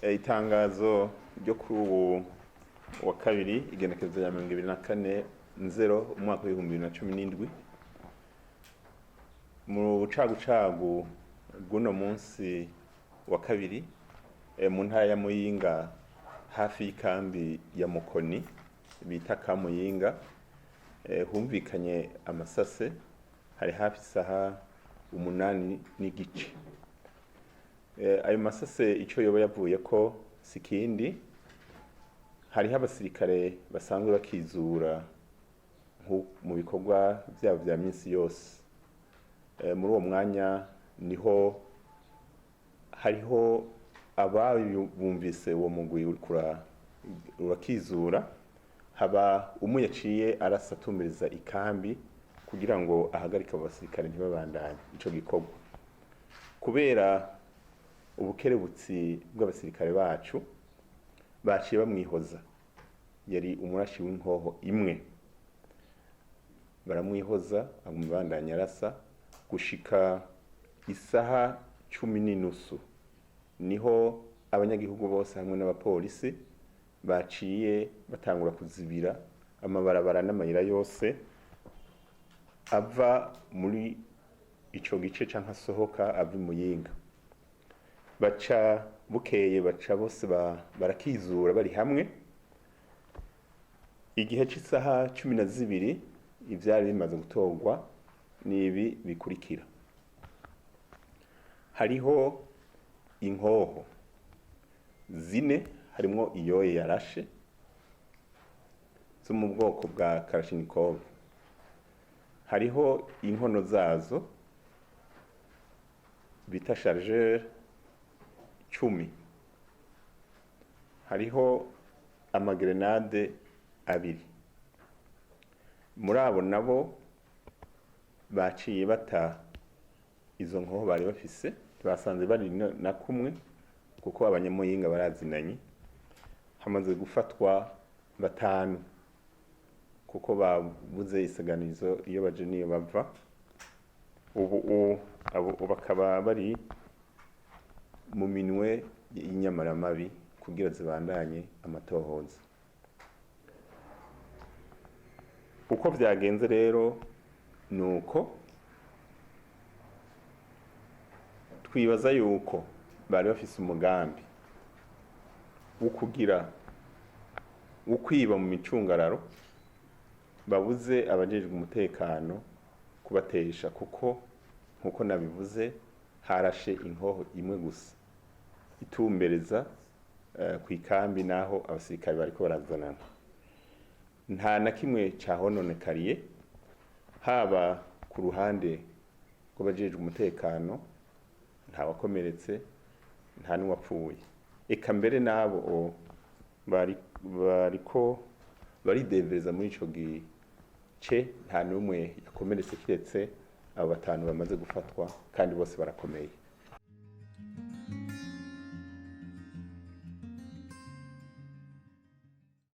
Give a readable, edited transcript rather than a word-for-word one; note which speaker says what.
Speaker 1: Itangazo ryo kuri ubu wa kabiri, igenekerezo rya 24 nzero umwaka w'2017, mu bucagucagu bw'uno munsi wa kabiri, mu ntara ya Muyinga, hafi y'ikambi ya Mukoni bita Kamuyinga, humvikanye amasase. Hari hafi isaha 8:30. Ayo masase ico yoba yavuye ko sikindi, hariho abasirikare basanzwe bakizura mu bikorwa vyabo vya minsi yose. Muri uwo mwanya niho hariho ababumvise uwo mugwi uriko urakizura, haba umwe yaciye arasa atumiriza ikambi kugira ngo ahagarike abo basirikare ntibabandanye ico gikorwa. Kubera ubukerebutsi bw'abasirikare bacu, baciye bamwihoza. Yari umurashi w'inkoho imwe, baramwihoza, aguma abandanya arasa gushika isaha 10:30, niho abanyagihugu bose hamwe n'abapolisi baciye batangura kuzibira amabarabara n'amayira yose ava muri ico gice canke asohoka ava i Muyinga. Baca bukeye baca bose barakizura bari hamwe. Igihe c'isaha 12, ivyari bimaze gutorwa n'ibi bikurikira: hariho inkoho zine, harimwo iyoye yarashe, zo mu bwoko bwa Kalashnikov, hariho inkono zazo bita chargeur 10, hariho amagrenade abiri. Muri abo nabo baciye bata izo nkoho bari bafise, basanze bari na kumwe, kuko abanyamuyinga barazinanye. Hamaze gufatwa batanu, kuko babuze isaganizo iyo baje niyo bava. Ubu abo bakaba bari mu minwe y'inyamaramabi kugira zibandanye amatohoza. Uko vyagenze rero nuko twibaza yuko bari bafise umugambi wo kugira wo kwiba mu micungararo, babuze abajejwe umutekano kubatesha, kuko nkuko nabivuze harashe inkoho imwe gusa itumbereza ku ikambi naho abasirikare bariko barazanana. Nta na kimwe cahononekariye, haba ku ruhande rw'abajejwe umutekano, nta wakomeretse, nta n'uwapfuye. Eka mbere n'abo bariko baridevereza muri ico gice, nta n'umwe yakomeretse kiretse abo batanu bamaze gufatwa, kandi bose barakomeye.